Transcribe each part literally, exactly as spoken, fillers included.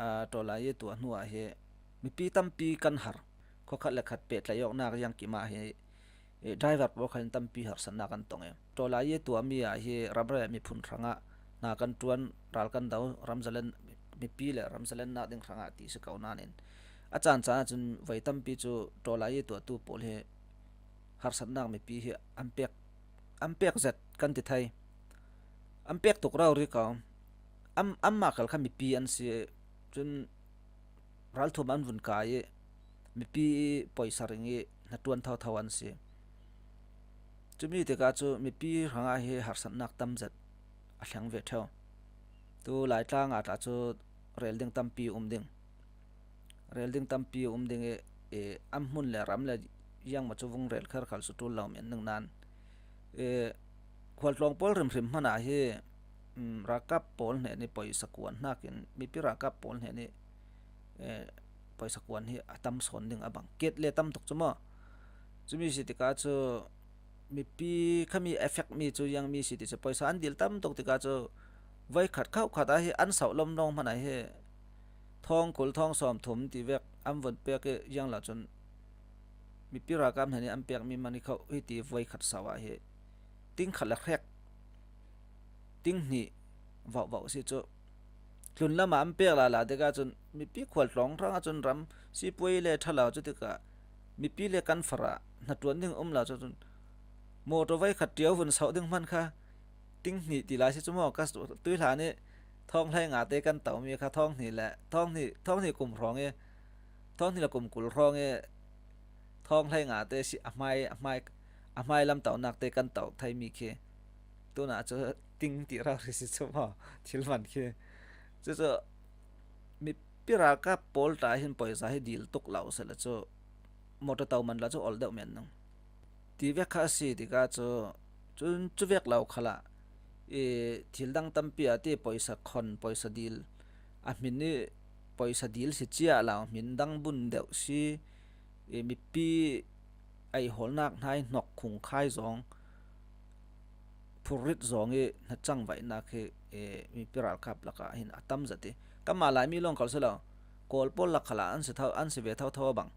a, Tawlaiye tua hnuah hi mipi tampi kan har, khuakhat le khat pehtlaih awknak ziang kimah hi, eh, driver pawl khalin tampi harsatnak an tong e. Tawlaiye tuami ah hi ramre miphun hrangah hna kan ṭuan, ral kan do, ram zalen, mipi le ram zalennak ding hrangah ti si ko nain a caan caan ahcun voi tampi cu Tawlaiye tuatu pawl hi harsatnak mipi hi an pek, an pek zet kan ti thei. An pek tuk rori ko. An, anmah khal kha mipi an si. Cun ralthuam an vun kai i mipi i poisa ring i hnaṭuan thotho an si. Cumi tikah cu mipi hrangah hi harsatnak tam zet a thleng ve ṭheu. Tu Laitlang ah tla cu rel ding tampi um ding. Rel ding tampi um ding i, i an hmun le ram le ziangmaw cu vung rel kher khal cu ṭul lo men ning nain, i, khualtlawng pawl hrimhrim hmanah hi, um, ralkap pawl hnen i poisa kuan hnakin mipi ralkap pawl hnen i, eh, poisa kuan hi a tam sawn ding a bang. Ket le tam tuk cu maw? Cumi si tikah cu mipi khami effect mi cu ziangmi si ti cu poisa an dil tam tuk tikah cu voi khat khauh khat ah hi an sauh lom lawng hmanah hi thawng kul thawng sawm thum ti vek an vun pek i ziang lo cun mipi ralkap hnen i an pekmi man i khauh hi ti voi khat sauh ah hi ting khat le hrek, ting hnih vauh vauh si cu. Tlunlam ah an pek lala tikah cun mipi khualtlawng hrangah cun ram sipuai le ṭha lo cu tikah mipi le kan farah hnaṭuan ding um lo cu cun motor voi khat ṭio vun sauh ding hman kha ting hnih ti lai si cu maw? Ka tuihla nih thawng hlei nga te kan tomi kha thawng hnih le thawng hnih, thawng hnih kum hrawng i, thawng hnih le kum kul hrawng i, thawng hlei nga te si a hmai, a hmai, a hmai lam tonak te kan to theimi khi tunah cu ting ti rori si cu maw? Thil man khi. Cucu mipi ralkap pawl ta hin poisa hi dil tuk lo sehla cu motor to man la cu ol deuh men nung. Ti vek kha a si tikah cu, cun cu vek lo khalah i thil dang tampi ah ti poisa khon, poisa dil, a hmin i poisa dil si cia lo, hmin dang bun deuh si, i mipi ei hawlnak hnai hnok khung khai zong, phurrit zong i hna cangvaihnak hi, i mipi ralkap lakah hin a tam zet i kanmah Laimi lawng khal si lo, Kawl pawl lak khalah an si tho, an si ve thotho a bang.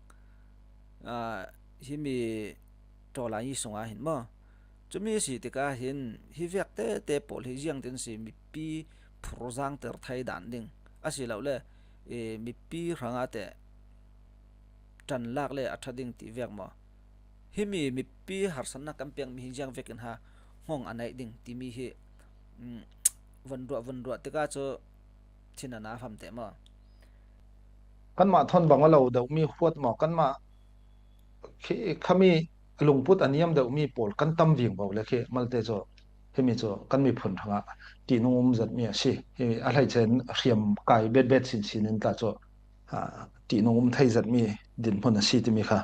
Aa, himi Tawlai sungah hin maw? Cumi si tikah hin hi vek tete pawl hi ziangtin si mipi phur zangter thei dan ding a si lo le, i mipi hrangah te ṭanlak le a ṭha ding ti vek maw? Himi mipi harsatnak kan pekmi hi ziang vekin ha hngawng a neih ding timi hi, um, vun ruah, vun ruah tikah cu thin a na fam te maw? Kanmah thawn bang a lo deuhmi huat maw? Kanmah khi, khami lungput a niam deuhmi pawl kan tam vingvo le khi malte cu himi cu kan miphun hrangah ṭihnung um zetmi a si. Hi a hleice in hriam kai betbet sinsin in tla cu, aa, ṭihnung um thei zetmi dinhmun a si timi kha,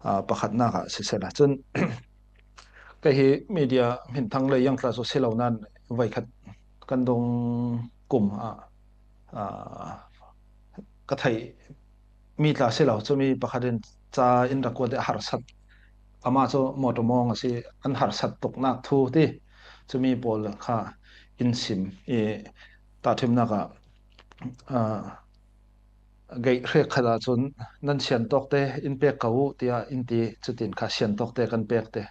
aa, pakhatnak ah sisehla. Cun kei hi media hminthang lei ziang tla cu si lo nain voikhat kan dong kum ah, aa, ka theih mi tla si lo, cumi pakhat in ca in rak kuat i a harsat. Amah cu motor mawng a si, an harsat tuknak thu ti. Cumi pawl kha in sim i tahṭhimnak ah, aa, geih hrek khat ahcun nan sian tawk te in pek ko u, tiah in ti, cutin kha sian tawk te kan pek te.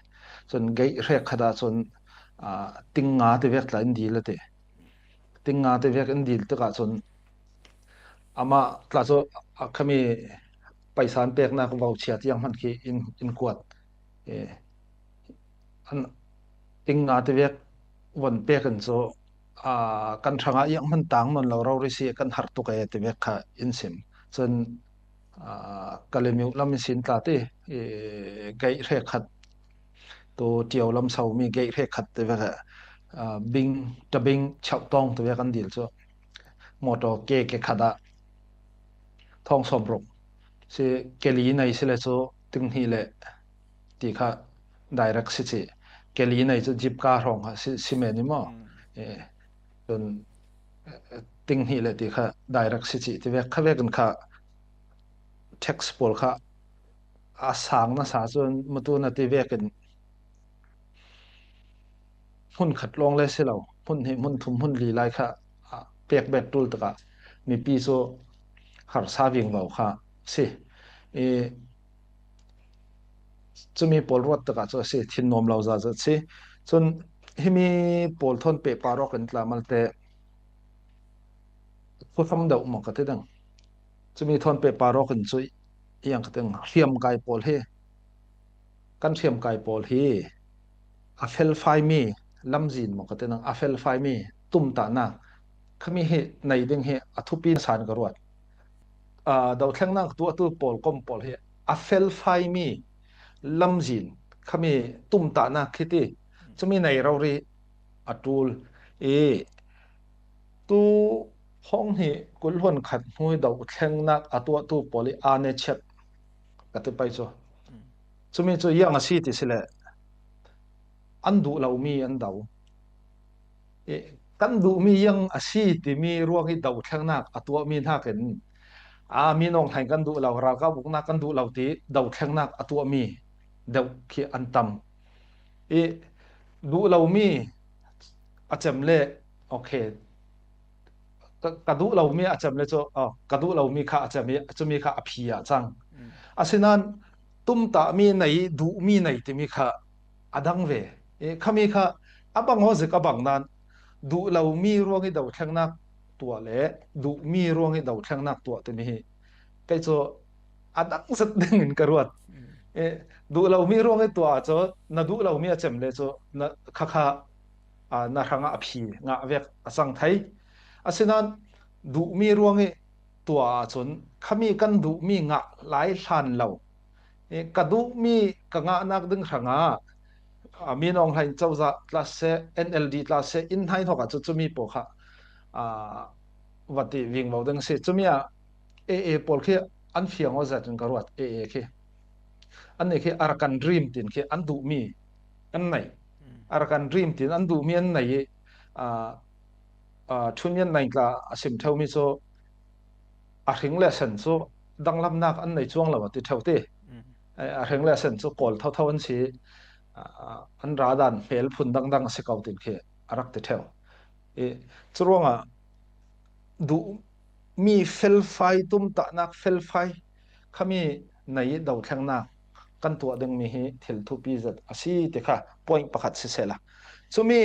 Cun geih hrek khat ahcun, aa, ting nga te vek tla in dil a ti. Ting nga te vek in dil tikah cun amah tla cu, aa, khami paisa an peknak voucher tiang hman khi in, in kuat. Eh, an, ting nga te vek von pek in cu, aa, kan hrangah iang hman tang nawn lo rori si kan har tuk e ti vek kha in sim. Cun, aa, Kalemyo lam in sin tla ti, i, geih hrek khat, tu Ṭio lam so mi geih hrek khat ti vek, aa, bing, tabing chauh tawng ti vek an dil cu motor ke, ke khat ah thawng sawm ruk si, ke li nei si le cu ting hnih le ti kha direct si ci. Ke li nei cu jeep car hrawng kha si, si men i maw? Mm. Eh, cun, eh, ting hnih le ti kha direct si ci ti vek kha vekin kha tax pawl kha a sang nasa cun matu na ti vekin hmun khat lawng le si lo, hmun hnih, hmun thum, hmun li lai kha, ah, pek bet ṭul tikah mipi cu kharsa vingvo kha si. I, cumi pawl ruat takah cu a si, thin nuam lo zazat si. Cun himi pawl thawn pehpar awk in tla malte, khuahram deuh maw ka ti ding. Cumi thawn pehpar awk in cu iang ka ti ding, hriamkai pawl hi, kan hriamkai pawl hi a felfaimi lamzin maw ka ti ding, a felfaimi tumtahnak khami hi nei ding hi a thupi nasan ka ruat. Aa, dothlennak tuahtu pawl kom pawl hi a felfaimi lamzin khami tumtahnak khi ti, cumi nei rori a ṭul i, tu hong hi kul hluan khat hnu i dothlennak a tuahtu pawl i aa ne chiat ka ti pei cu. Cumi cu iang a si ti si le, an duh lomi an do. I, kan duhmi iang a si timi ruang i dothlennak a tuahmi hnakin, aa, mi nawnghlai kan duh lo, ralkap uknak kan duh lo ti dothlennak a tuahmi deuh khi an tam. I, duh lomi a cem le, okay, ka, ka duh lomi a cem le cu, oh, ka duh lomi kha a cem i, cumi kha a phi ah cang. Asinain tumtahmi nei, duhmi nei timi kha a dang ve. I, khami kha a bang aw zik a bang nain duh lomi ruang i dothlennak tuah le duhmi ruang i dothlennak tuah timi hi kei cu a dang zet ding in ka ruat. E, duh lomi ruang i tuah cu na duh lomi a cem le cu na khakha, aa, na hrangah a phi ngah vek a cang thei. Asinain duhmi ruang i tuah ahcun khami kan duhmi ngah lai hlan lo. E, ka duhmi ka ngahnak ding hrangah, aa, mi nawnghlai cozah tla seh, N L D tla seh, inn hnaihawk ah cu cumi pawl kha, aa, va ti vingvo ding si. Cumi ah A A pawl khi an fiang aw zat in ka ruat, A A khi. Annih khi Arakan Dream tin khi an duhmi an nei. Arakan Dream tin an duhmi an nei i, aa, aa, Chunyan Naing tla a sim ṭheumi cu a hring le a sen cu danglamnak an nei cuang lo a ti ṭheu ti. A hring le a sen cu kawl thotho an si, aa, an radan hmel phun dangdang a si ko tin khi a rak ti ṭheu. I, curuangah duhmi felfai, tumtahnak felfai khami nei i dothlennak kan tuah dingmi hi thil thupi zet a si ti kha point pakhat sisehla, cumi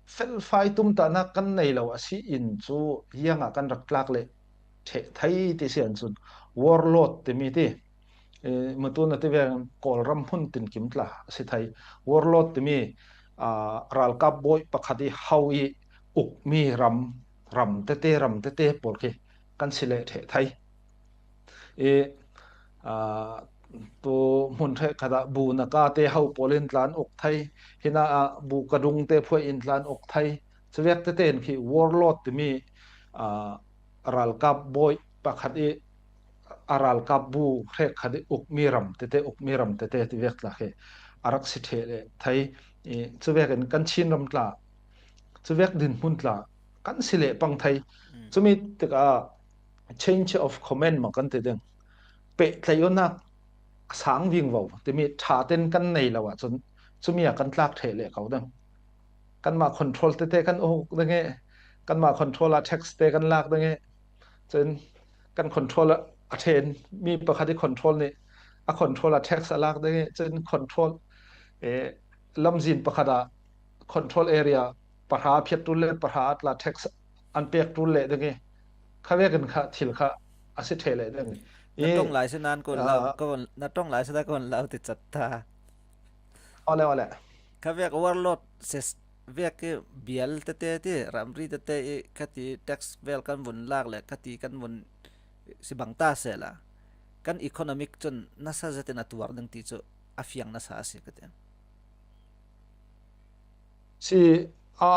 felfai tumtahnak kan nei lo a si in cu ziangah kan rak tlak le ṭheh thei ti si an cun warlord timi ti, e, mutu na ti ve Kawlram hmun tinkim tla a si thei. Warlord timi, aa, ralkap bawi pakhat i hau i ukmi ram, ram tete, ram tete pawl khi kan si le ṭheh thei. I, aa, tu hmun ṭheh khat ah bu na ka te hau pawl in tla an uk thei, hina ah bu ka dung te phuai in tla an uk thei. Cuvek tete in khi warlord timi, aa, ralkap bawi pakhat i a ralkap bu hrekkhat i ukmi ram tete, ukmi ram tete ti vek tla khi a rak si ṭheh le thei. I, cuvek in kan Chin ram tla, cuvek dinhmun tla kan si le pang thei. Cumi tikah change of command maw kan ti ding, pehtlaihnak a sang vingvo timi ṭha ten kan nei lo ahcun cumi ah kan tlak ṭheh le ko ding. Kanmah control tete kan uk ding i, kanmah control ah tax te kan lak ding i, cun kan control ah a ṭhen mi pakhat i control nih a control ah tax a lak ding i, cun control, eh, lamzin pakhat ah control area pahra a phiat ṭul le pahra ah tla tax an pek ṭul leh ding i, kha vekin kha thil kha a si ṭheh leh ding i. Na ṭong lai si nan ko lau, ah, ko, na ṭong lai si nan ko lau ti cat ta. Awle, awle. Kha vek warlord ses vek i bial tete ti, ramri tete i kha ti tax vel kan vun lak le kha ti kan vun si bang ta sehla, kan economic cun nasa zetin a tuar ding ti cu a fiang nasa a si ka ti. Si, a,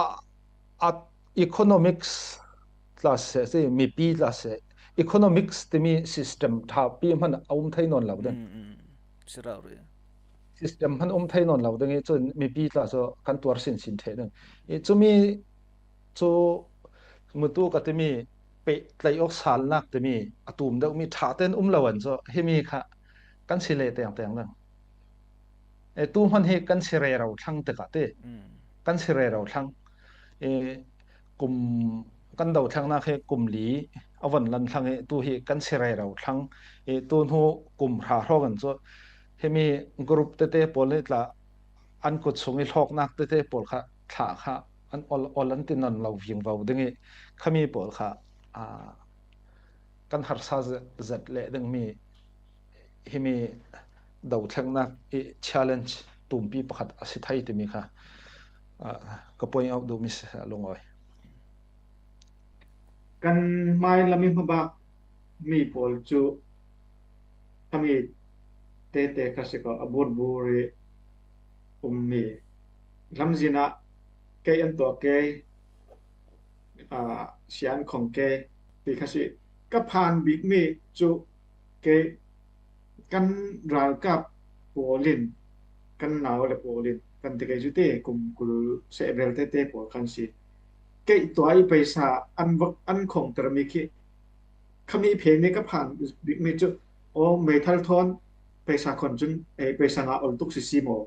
a economics tla seh, si, mipi tla seh, economics timi system ṭhapi hmanh a um thei nawn lo ding. Mm, mm. Si rau rih. System hmanh um thei nawn lo ding i cun mipi tla cu kan tuar sinsin ṭheh ding. I cumi cu mutu ka timi pehtlaih awk salnak timi a tum deuhmi ṭha tein um lo an cu himi kha kan si le tengteng ding. E, tu hmanh hi kan si rero thlang tikah ti. Mm. Kan si rero thlang. E, kum kan do thlengnak hi kum li a von lan thlang i tu hi kan si rero thlang i tu hnu kum hra hrawng in cu himi group tete pawl nih tla an kut sung i hlawknak tete pawl kha thla kha an ol, ol an ti nawn lo vingvo ding i khami pawl kha, aa, kan harsa zet, zet leh dingmi himi do thlengnak i challenge tumpi pakhat a si thei timi kha, aa, ka point out duhmi si a lungawi. Kan hmai lam i hmabak mi pawl cu khami tete kha si ko, a burbur i ummi lamzin ah kei an tuah kei, aa, sian khong kei ti kha si. Ka phan bikmi cu kei kan ralkap pawl in, kan nau le pawl in kan ti kei cu te kum kul seh vel tete pawl kan si. Kei tuah i paisa an vak an khongter mi khi khami phe nih ka phan bikmi cu, aw, meithal thawn paisa khon cun, eh, paisa nga ol tuk si si maw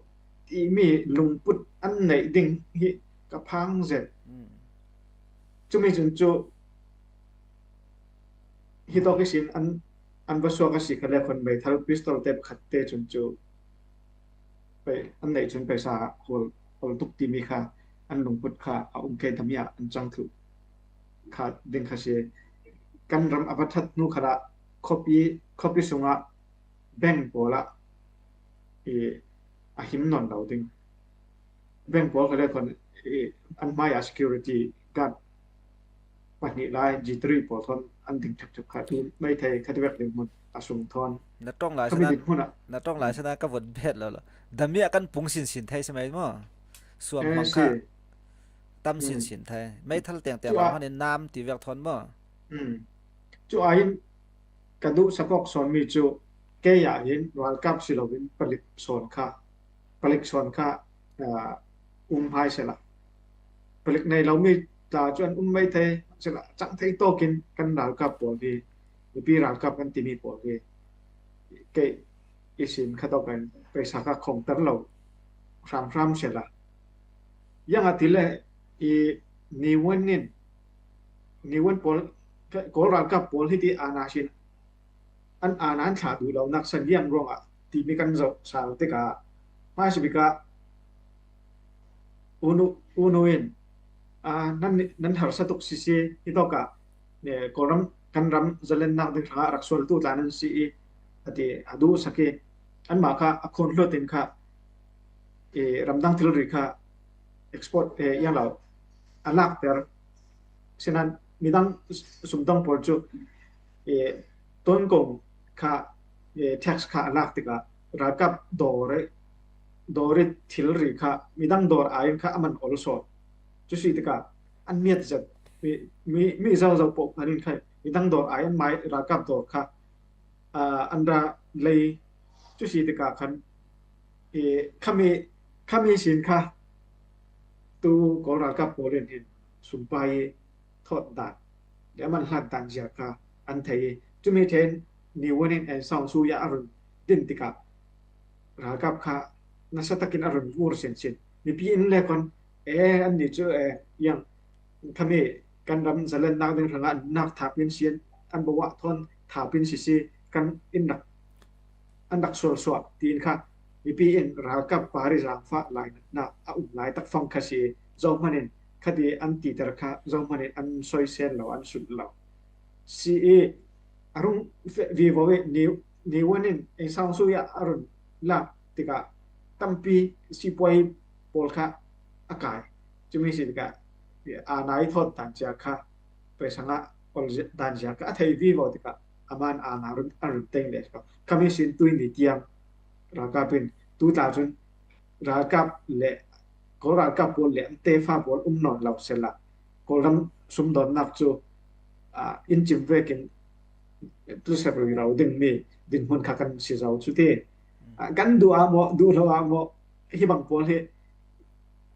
timi lungput an neih ding hi ka phang zet. Mm. Cumi cun cu hitawk ihsin an, an va suak a si kha le khon meithal pistol te pakhat te cun cu pei-, an neih cun paisa hawl, hawl tuk timi kha an lungput kha a um kei dami ah an cang thluh kha ding kha si. Kan ram a va ṭhat hnu khalah khuapi, khuapi sungah bank pawl ah i a him nawn lo ding. Bank pawl kha le khon i an hmai ah security guard pahnih lai, G three pawl thawn an ding ṭhepṭhep kha tu meithei kha ti vek ding hmun a sung thawn. Na ṭong lai khami sina, ding hmun ah, na ṭong lai sina ka vun bet lo lo. Dami ah kan pung sinsin thei si mai maw? Suam eh, hmang si kha tam hmm sinsin thei. Meithal tengteng cu lo a hmanin nam ti vek thawn maw? Hmm. Cu aiin ka duh sakawk sawnmi cu kei ah hin ralkap si loin palik sawn kha, palik sawn kha, aa, um hai sehla, palik nei lomi tla cu an um mai thei sehla, cang thei tawkin kan ralkap pawl hi, mipi ralkap kan timi pawl hi kei ihsin kha tawk in paisa kha khongter lo hramhram sehla. Yang a ti le i niwan in, niwan pawl, Kawl ralkap pawl hi ti ana sin an ana an thlah duh lonak san liam ruangah timi kan zoh sal tikah hmaisabik ah unu, unu in, aa, nan, nan harsa tuk sisi hitawkah, eh, Kawlram kan ram zalennak ding hrangah rak sualtu tla nan si i a ti a duhsak i anmah kha a khawn hluat in kha, eh, ramdang thilri kha export, eh, iang lo a lakter. Sinan midang sumdong pawl cu, eh, tuan kong kha, eh, tax kha a lak tikah ralkap dawr i, dawr i thilri kha midang dawr aiin kha a man ol sawn. Cu si tikah an miat zet mi, mi, mi zozo paoh khan in kha midang dawr ai an mai ralkap dawr kha, aa, an ra lei cu si tikah khan, eh, khami, khami sin kha tu Kawl ralkap pawl in hin sumpai i thawt dan le a man hlat dan zia kha an thei i cumi ṭhen niwan in Aung San Suu Kyi a run din tikah ralkap kha nasa takin a run vur sinsin. Mipi in le khon, eh, annih cu, eh, iang khami kan ram zalennak ding hrangah nunnak thapin si an, an bawah thawn thapin sisi kan in rak, an rak sualsuak tiin kha mipi in ralkap pari zangfah lainatnak a um laitak fang kha si. Zohman in khati an titer kha zohman in an soisen lo, an sut lo si i a rung vivo i ni, niwan in Aung San Suu Kyi a run lak tikah tampi sipuai pawl kha a kai. Cumi si tikah aa nai thawt dan cia kha paisangah ol dan zia kha a thei vivo tikah aman aa na run, a run teng le kha. Khami sin tui ni tiang ralkap in tu tla cun ralkap le Kawl ralkap pawl le an tefa pawl um nawn lo sehla Kawlram sumdawnnak cu, aa, in cim vekin tlusep rero dingmi dinhmun kha kan si zo cu ti. Aa, kan duh ah maw, duh lo ah maw, hi bang pawl hi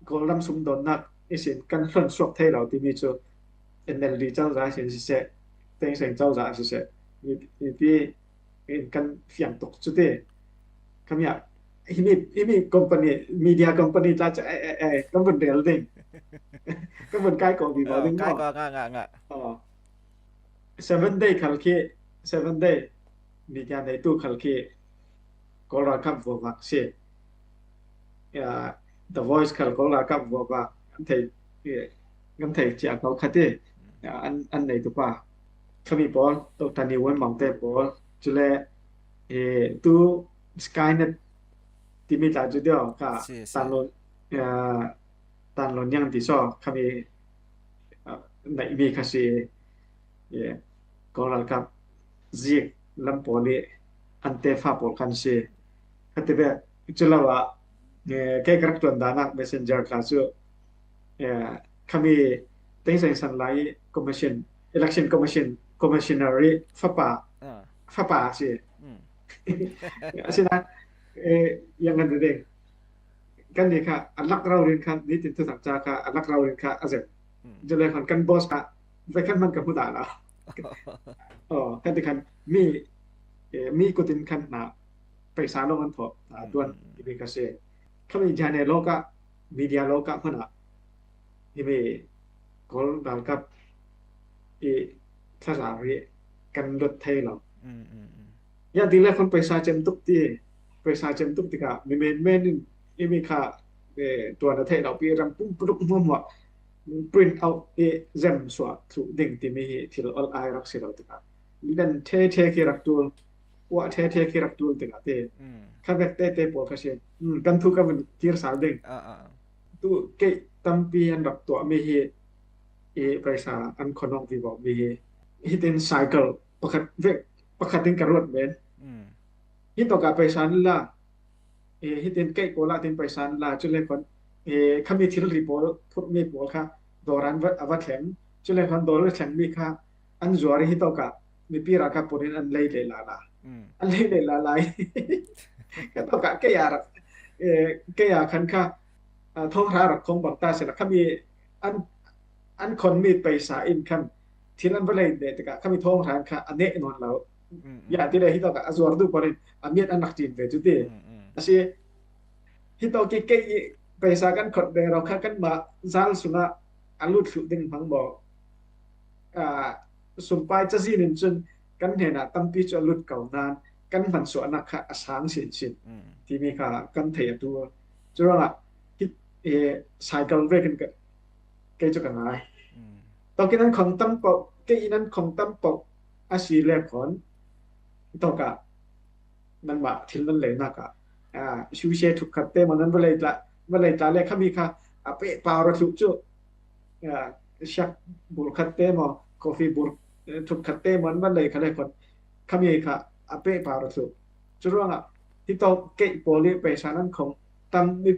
Kawlram sumdawnnak ihsin kan hlon suak thei lo timi cu N L D cozah sin siseh, Thein Sein cozah siseh, mi, mipi in kan fiang tuk cu ti. Khami ah, himi, himi company, media company tla cu, eh, eh, eh, kan vun rel ding. Ka vun kai ko bi ba ding kai ko nga nga nga. Seven Day khal khi, Seven Day media neitu khal khi Kawl ralkap vua vak si. The Voice khal Kawl ralkap vua vak an thei, an thei cia kau khati. An neitu pa khami pawl, Dr. Ni Won Mangte pawl, cule tu Skynet timi ta cu deuh ka tanlon tanlon yang ti saw khami naihmi kha si. Kawl ralkap zik lam pawl i an tefa pawl khan si. Khati ve cu lo ah kei ka rak tuan danak messenger kha cu khami Thein Sein San lai commission, election commission, commissioner i fapa fapa si. Asinain yang kan ding kan ni kha a lak rau rin kha nitin tu thak ca kha a lak rau rin kha a zem. Jule khan kan boss kha ve khan man ka hmu dah la. Kan ti khan mi mi kutin khan na paisa lo an thaw tuan ibi ka se. Khami jane lo ka media lo ka hmana himi Kawl ralkap i thazar i kan lut thei lo. Ya ti le khon paisa cem tuk ti, paisa cem tuk tika mi men men in imi kha tuan a thei lo pi ram pum puluk hmuahmuah print out i zem suah thluh ding timi hi thil ol ai rak si lo tika. Len the the khi rak tul, uah the the khi rak tul tika ti. Kha vek te te pawl kha si. Kan thu ka vun kir sal ding. Tu keih tampi an rak tuah mi hi i paisa an khonawk vivo mi hi. Hitin cycle pakhat vek pakhat in ka ruat men. Hi tawka paisa an la. Hitin keih pawl ah tin paisa an la cule kon khami thil ri pawl phurh mi pawl kha dawr an a va thleng. Cule kon dawr a thleng mi kha an zuar hi tawka mipi ralkap punin an lei lei la la. An lei lei la la. Ka tawka kei a rak kei a khan kha thawng hra rak khong bang ta sila khami an an khon mi paisa in khan thil an va lei de tika khami thawng hra kha a neh nawn lo. Ya ti le hi tawka a zuar du pawl in a miat an rak cin ve cu ti. Asi hi tawki kei paisa kan khot ve ro kha kan mah zal sungah a lut thluh ding hmang maw? Sumpai cazin in cun kan hnenah tampi cu a lut ko nain kan hmansuahnak kha a sang sinsin timi kha kan thei a tu. Curuangah hi cycle vekin kei cu ka ngai. Tawkin an khong tam poh, kei in an khong tam poh a si le khon tawkah nanmah thil nan leinak ah suse thuk khat te maw nan va lei tla, va lei tla le khami kha a pehpar a thluh cu siak bur khat te maw, coffee bur thuk khat te maw nan va lei kha le khon khami kha a pehpar a thluh. Curuangah hi tawk keih pawl i paisa nan khong tam mi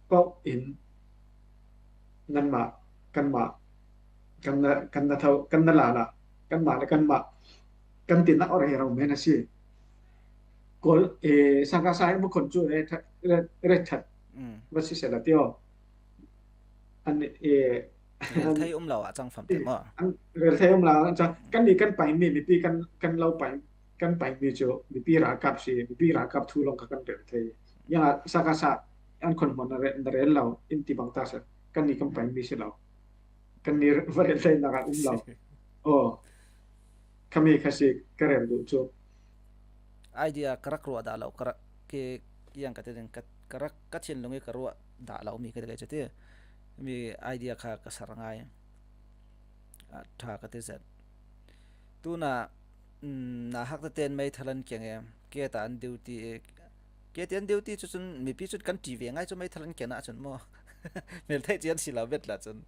poh in nanmah kanmah kan na kan na tho kan na la la kanmah le kanmah kan tin a aw rero men a si. Kol e sangka sa e mukhon cu e that re that va si sela tio. An e rel thei um lo ah cang fam te maw? An rel thei um lo ah cang kan ni kan pai mi mipi kan kan lo pai kan pai mi cu mipi ralkap si mipi ralkap thu long kha kan rel thei. Yang a sangka sa an khon hmon na rel lo in ti bang ta sa kan ni kan pai mi si lo. Kan ni va rel thei nak ah um lo. Aw khami kha si ka rel duh cu. Idea ka rak ruah dah lo ka rak ke yang ka te ding ka rak ka thinlung i ka ruah dah lo mi ka te kei cu ti mi idea kha ka sar ngai. Ṭha ka ti zet. Tuna na hak teten meithal an keng e ke ta an duty e. Ke ti an duty cu cun mipi cun kan ṭi ve ngai cu meithal an keng ah cun maw? Mel theih ci an si lo bet lah cun.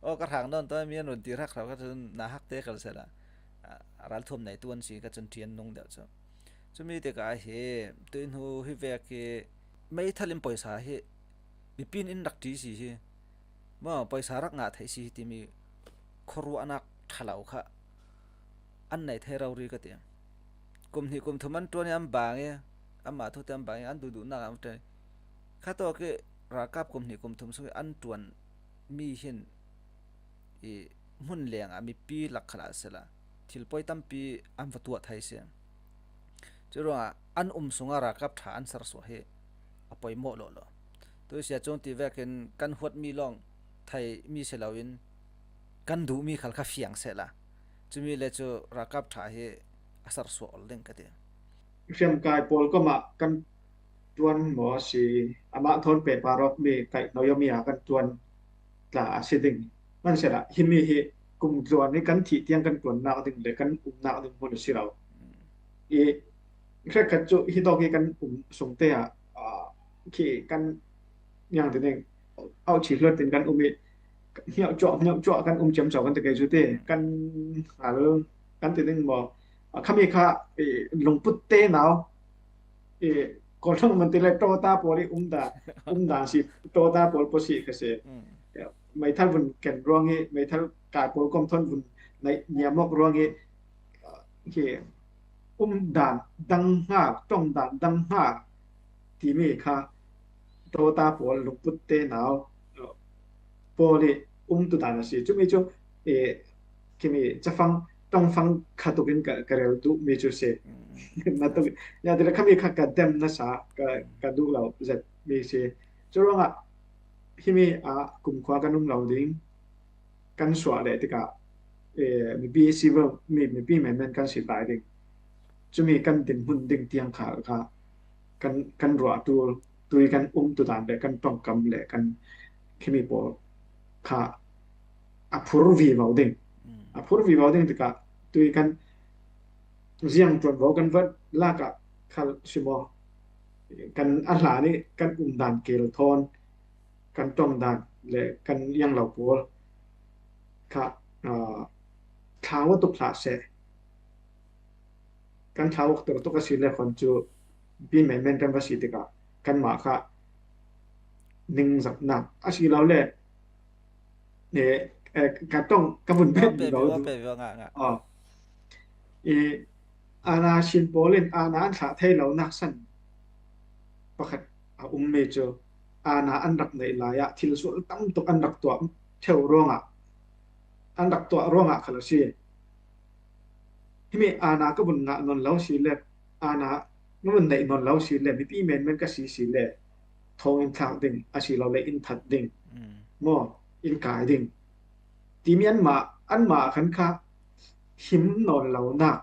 Aw ka hrang nawn tawn mi an run ti hrak hrak cun na hak te kal sela ralthuam nei tu an si ka cun ṭi an nung deuh cu. Cumi te ka hi tu in hu hi vek hi meithal in poisa hi mipi in rak ṭi si hi. Maw poisa rak ngah theih si hi timi khuaruahnak ṭha lo kha an nei thei rori ka ti. Kum hnih kum thum an ṭuan i an bang i anmah thu te an bang i an duhduhnak an ṭuan. Kha tawk i ralkap kum hnih kum thum sung i an ṭuan mi hin i hmun leng ah mipi lak khalah sela thil poi tampi an va tuah thai si. Curuangah an um sungah ralkap ṭha an sersuah hi a poimawh lawh lo. Tuisia cung ti vekin kan huatmi lawng thei mi si loin kan duhmi khal kha fiang sehla. Cumi le cu ralkap ṭha hi a sersuah ol ding ka ti. Hriamkai pawl komah kan ṭuan maw a si, amah thawn pehpar awkmi kaihhnoih awmi a kan ṭuan tla a si ding. Hmanhselah himi hi kum tluan hi kan thih tiang kan ṭuannak ding le kan umnak ding hmun a si lo. I hrekkhat cu hitawk hi kan um sungte ah, aa, khi kan, niang ti ding, auh chih hluat in kan um i, hniauh cuah, hniauh cuah kan um ciamco kan ti kei cu ti, kan hal, kan ti ding maw? A, khami kha, i, lungput te nau, i, Kawlhung man ti le ṭawta pawl i umdan, umdan si, ṭawta pawl paw si ka si. Mm. Meithal vun ken ruang i, meithal kai pawl kom thawn vun naih niam awk ruang i, khi umdan dang hnga, ṭongdan dang hnga timi kha ṭawta pawl lungput te nau pawl i umtu dan a si. Cumi cu, e, khimi cafang, ṭongfang kha tukin ka, ka rel duhmi cu si. Mm. Na tuk, nia ti le khami kha ka dem nasa, ka, ka duh lo zet mi si. Curuangah himi ah kumkhua kan um lo ding, kan suah leh tikah, eh, mipi civil, mi, mipi menmen kan si lai ding. Cumi kan dinhmun ding tiang kha, kha kan, kan ruah ṭul, tui kan umtu dan le kan ṭongkam le kan khimi pawl kha a phur vivo ding. Mm. A phur vivo ding tikah tui kan ziang ṭuanvo kan va lakah khal si maw? Kan a hlan i kan umdan kel thawn kan ṭongdan le kan ianglo pawl kha, aa, thlau a tuk hlah seh. Kan thlau a tuk tuk a si le khan cu pi menmen kan va si tikah kanmah kha ningzaknak a si lo le, e, e, ka ṭong ka vun bet vivo, vivo duh. Pe vivo ngah, ngah. Aw. I, aana sin pawl in aana an thlah thei lonak san pakhat a ummi cu aana an rak neih lai ah thil sual tam tuk an rak tuah ṭheu ruangah, an rak tuah ruangah khal a si. Himi aana ka vun ngah nawn lo si le, aana ka vun neih nawn lo si le, mipi menmen ka si si le, thawng in thlak ding, a si lo le in that ding. Mm. Maw, in kai ding. Timi anmah, anmah khan kha him nawn lo nak,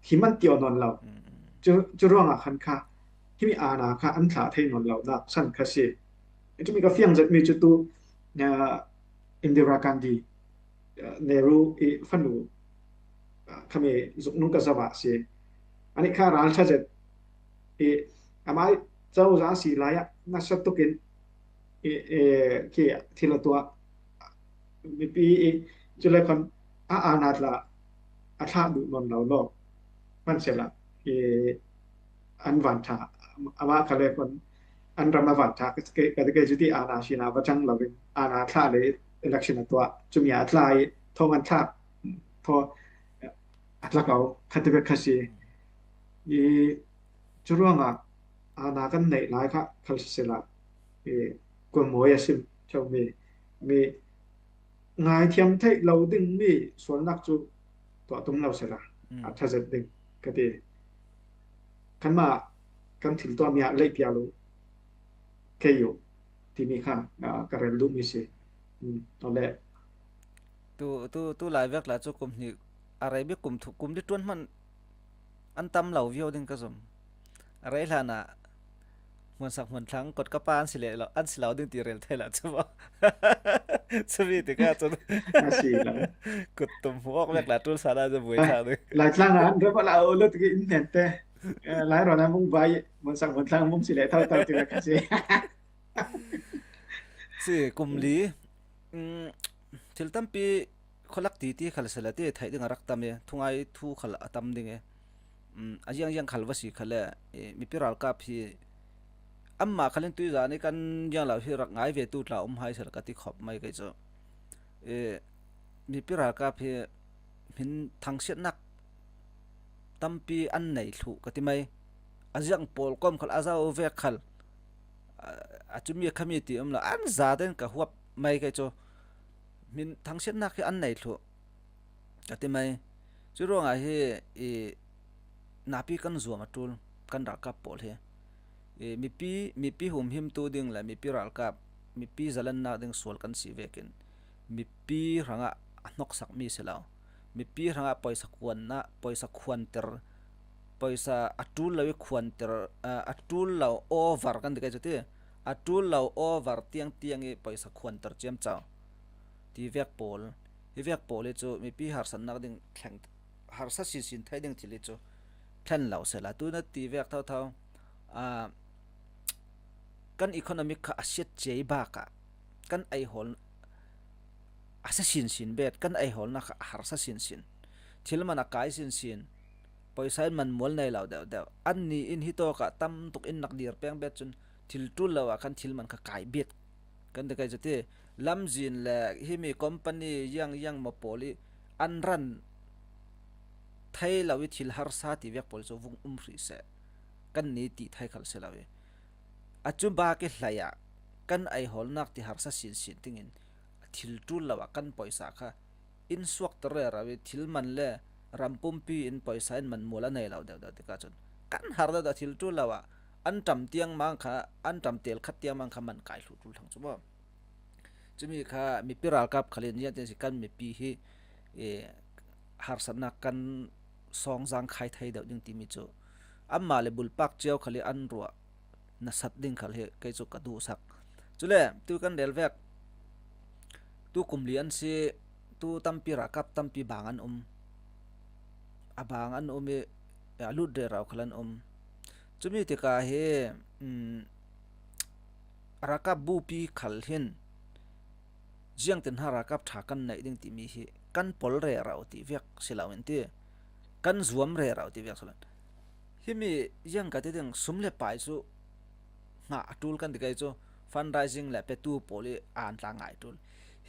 him an tiawh nawn lo. Mm, mm. Cu, cu ruangah khan kha himi aana kha an thlah thei nawn lo nak san kha si. Cumi ka fiang zetmi cu tu, ah, Indira Gandhi, ah, Nehru i fanu, ah, khami zuknung ka zava si. Anih kha ralṭha zet i amah i cozah a si lai ah nasa tukin i, i, khi thil a tuah mipi i, cule khan a aana tla a thlah duh nawn lo lo. Hmanhselah i an vanṭha, amah kha le khan an ram a vanṭha ka ti kei cu ti aana sin a va cang lo in aana thlah le election a tuah, cumi a thlah i thawng an thlah, thaw a tla ko kha ti bek kha si. I, cu ruangah aana kan neih lai kha khal sisela, i, kua mawi a sim ṭheu mi, mi ngaithiam theih lo dingmi sualnak cu tuah tum lo sela, mm, a ṭha zet ding ka ti. Kanmah kan thil tuahmi ah leihpial uh, kei uh timi kha, ah, ka rel duhmi si. Um, awle. Tu, tu, tu lai vek la cu kum hnih a rei bik kum thum, kum li ṭuan hmanh an tam lo viau ding ka zum. A rei hlan ah hmunsak hmunthlang kot ka pa an si leh lo, an si lo ding ti rel thei lo cu maw? Cumi tikah cun a si lo. Kut tum hmuh awk vek la ṭul sala cu buai thlang ding. Laitlang ah an ram a la lo lo tikah in hnen te. Eh, Lai rawn a mung vai, hmunsak hmunthlang mung si leh tho tho tikah ka si. Si, kum li, mm, thil tampi khualak ti ti khal sela ti theih ding a rak tam i, thungai thu khal a tam ding i, mm, a ziangziang khal va si khal le, i, mipi ralkap hi, amah khal in tuizan i kan ziang lo hi rak ngai ve tu tla um hai sela ka ti khop mai kei cu. I, mipi ralkap hi hmin thangsiatnak tampi an nei thluh ka ti mai. A ziang pawl kom khal, a zau vek khal, a, a cumi khami ti um lo, an zaten ka huap mai kei cu. Hmin thangsiatnak hi an nei thluh ka ti mai. Cu ruangah hi i napi kan zuam a ṭul, kan ralkap pawl hi. I mipi, mipi humhimtu ding le mipi ralkap, mipi zalennak ding sual kan si vekin mipi hrangah a hnawksak mi si lo. Mipi hrangah pawisa khuanna, pawisa khuantir, pawisa a ṭul lo ih khuantir, a, a ṭul lo over kan ti kei cu ti. A ṭul lo over tiangtiang ih pawisa khuantir ciamco ti vek pawl, hi vek pawl hi cu mipi harsatnak ding thleng, harsa sinsin thei ding thil hi cu thlen lo sehla, tu na ti vek thotho, aa, kan economic kha a siat cia ih bakah kan eihawl, a sia sinsin bet, kan eihawlnak kha a harsa sinsin, thil man a kai sinsin, pawisa in man mual nei lo deuhdeuh, annih in hitawkah tam tuk in nak dir peng bet cun thil ṭul lo ah khan thil man kha kai bet kan ti kei cu ti. Lamzin le himi company ziang ziang maw pawl ih an ran thei lo ih thil harsa ti vek pawl cu vung um hrih seh kan ni ti thei khal si lo ih, a cu bak ih hlei ah kan eihawlnak ti harsa sinsin dingin thil ṭul lo ah kan pawisa kha in suakter rero ih thil man le ram pumpi in pawisa in man mual a nei lo deuhdeuh tikah cun kan har deuhdeuh, thil ṭul lo ah an ṭam tiang mang kha, an ṭam tel khat tiang mang kha man kai thluh ṭul thlang cu maw? Cumi kha mipi ralkap khal in ziangtin si kan mipi hi, eh, harsatnak kan sawngzang khai thei deuh ding timi cu anmah le bulpak cio khal ih an ruah nasat ding khal hi kei cu ka duhsak. Cule tu kan rel vek, tu kum li an si, tu tampi ralkap tampi bang an um, a bang an um ih a lut rero khal an um. Cumi tikah hi, um, ralkap bupi khal hin ziangtin ha ralkap ṭha kan neih ding timi hi kan pol rero ti vek si loin ti, kan zuam rero ti vek si loin. Himi ziang ka ti ding, sum le pai cu hngah a ṭul kan ti kei cu, fundraising le petu pawl ih an tla ngai ṭul.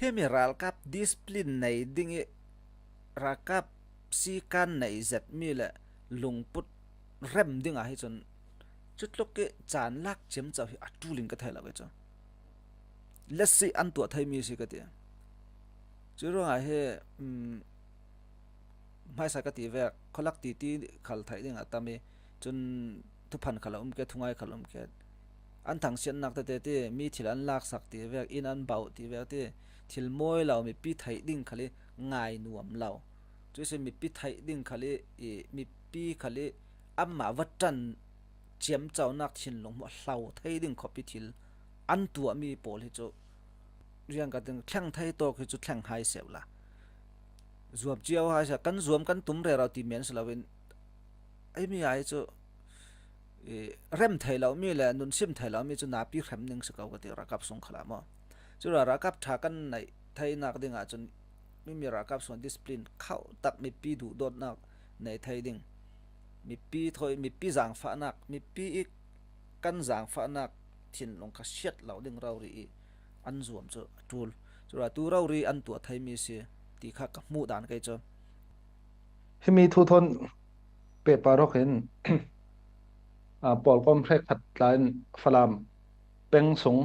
Himi ralkap discipline nei ding ih ralkap sikan nei zetmi le lungput rem dingah hi cun cutluk ih caan lak ciamco hi a ṭul in ka thei lo kei cu. Let's say an tuah theimi si ka ti. Curuangah hi, um, hmaisa ka ti vek, khualak titi khal theih ding a tam ih, cun thuphan khal a um ke, thungai khal a um ke. An thangsiatnak tete ti, mi thil an laksak ti vek, inn an bauh ti vek ti, thil mawi lo, mipi theih ding khal ih ngai nuam lo. Cuih si mipi theih ding khal ih, ih, mipi khal ih amah va ṭan ciamconak thinlung hmuah hlo thei ding khawpi thil an tuahmi pawl hi cu riangka ding thleng thei tawk hi cu thleng hai seh uh la. Zuam cio hai seh, kan zuam kan tum rero ti men si loin, ei mi ai cu, i, rem thei lomi le nunsim thei lomi cu napi hrem ning si ko ka ti, ralkap sung khalah maw? Cule ralkap ṭha kan neih theinak dingah cun mimi ralkap sung discipline khauh tak, mipi duhdawtnak nei thei ding, mipi thawi, mipi zaangfahnak, mipi ih kan zaangfahnak thinlung kha siat lo ding rori ih an zuam cu a ṭul. Cule tu rori an tuah theimi si ti kha ka hmuh dan kei cu. Himi thu thawn pehpar awk in, aa, pawlkom hrekkhat tla in Falam peng sung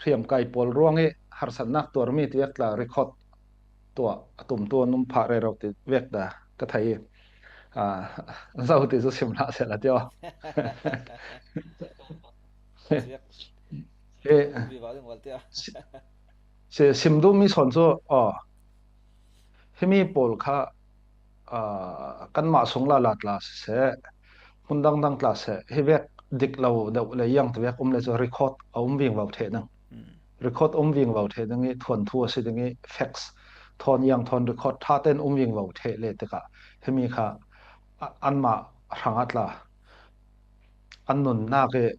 hriamkai pawl ruang ih harsatnak tuarmi ti vek tla record tuah a tumtu an um phah rero ti vek ta ka thei ih, aa, zo ti cu sim hlah seh la tio. Ziak. Eh, viva ding val tia. Si, si, sim duhmi sawn cu, aw, himi pawl kha, aa, kanmah sung lala tla siseh, hmun dangdang tla seh, hi vek dik lo deuh le iang ti vek um le cu record a um vingvo ṭheh ding. Mm. Record um vingvo ṭheh ding ih thuanthu a si ding ih facts thawn iang thawn record ṭha tein um vingvo ṭheh le tikah himi kha a, anmah hrangah tla an nunnak ih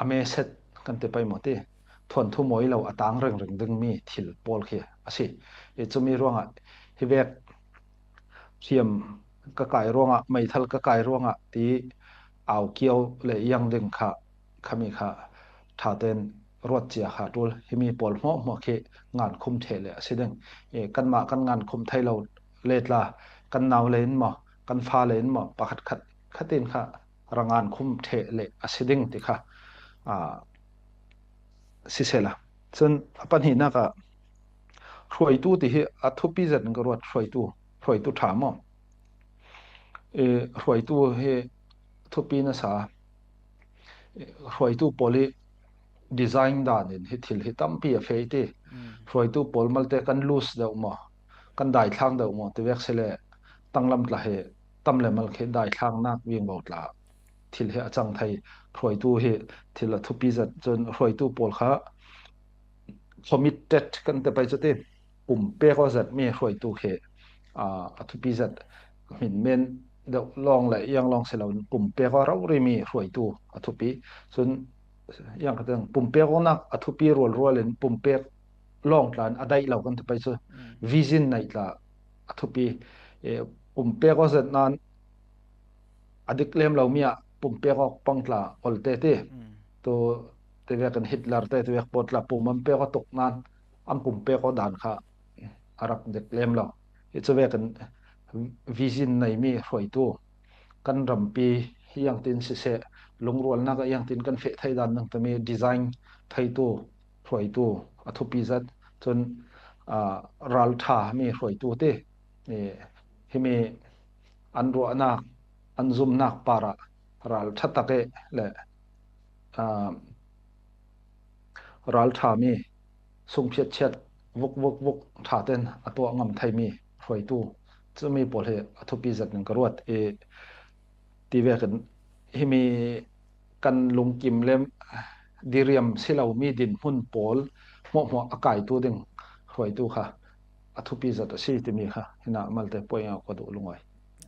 a meset kan ti pei maw ti, thuanthu mawi lo a tang ringring dingmi thil pawl khi a si. Ih cumi ruangah hi vek hriam ka kai ruangah, meithal ka kai ruangah ti au kio le iang ding kha, khami kha ṭha tein ruat cia kha ṭul, himi pawl hmuahhmuah khi ngankhum ṭheh le a si ding. Ih kanmah kan ngankhum thei lo le tla, kan nau le in maw, kan fa le in maw, pakhat khat khatin kha ra ngankhum ṭheh le a si ding ti kha, aa, sisehla. Cun a pahnihnak ah hruaitu ti hi a thupi zet in ka ruat, hruaitu, hruaitu ṭha maw? Eh, hruaitu hi thupi nasa, eh, hruaitu pawl hi design dan in hi thil hi tampi a fei ti. Hruaitu pawl malte kan lose deuh maw, kan daithlang deuh maw ti vek si le, tanglam tla hi tam le mal khi daithlang nak vingvo tla thil hi a cang thei. Hruaitu hi thil a thupi zat chun hruaitu pawl kha committed kan te pai chu ti, pumpek aw zat mi hruaitu khi a thupi zat. Hmin men deuh lawng le iang lawng si lo in pumpek aw rori mi hruaitu a thupi. Chun iang ka teng pumpek aw nak a thupi rualrual in pumpek lawng tlan a daih lo kan te pai chu vision nei tla a thupi. Pumpek aw zat nan a dik lem lo mi ah pumpek aw pang tla olte ti. Tu ti vek in Hitler te ti vek pawl tla pum an pek aw tuk nan an pumpek aw dan kha a rak dik lem lo. Hi chu vek in vision nei mi hruaitu kan rampi hiang tin siseh, lungrualnak ah hiang tin kan feh thei dan nang tami design theitu hruaitu a thupi zat. Chun raltha mi hruaitu ti, himi an ruahnak an zumnak parah raltha tak e le raltha mi sungphiat chiat vuk vuk vuk tha ten a tuah ngam thei mi hruaitu, chumi pawl hi a thupi zat ning ka ruat. Ti vek in himi kan lungkim le diriam si lo mi dinhmun pawl hmuahhmuah a kaitu ding hruaitu kha a thupi zat a si timi kha hina malte point out ka duh lungawi.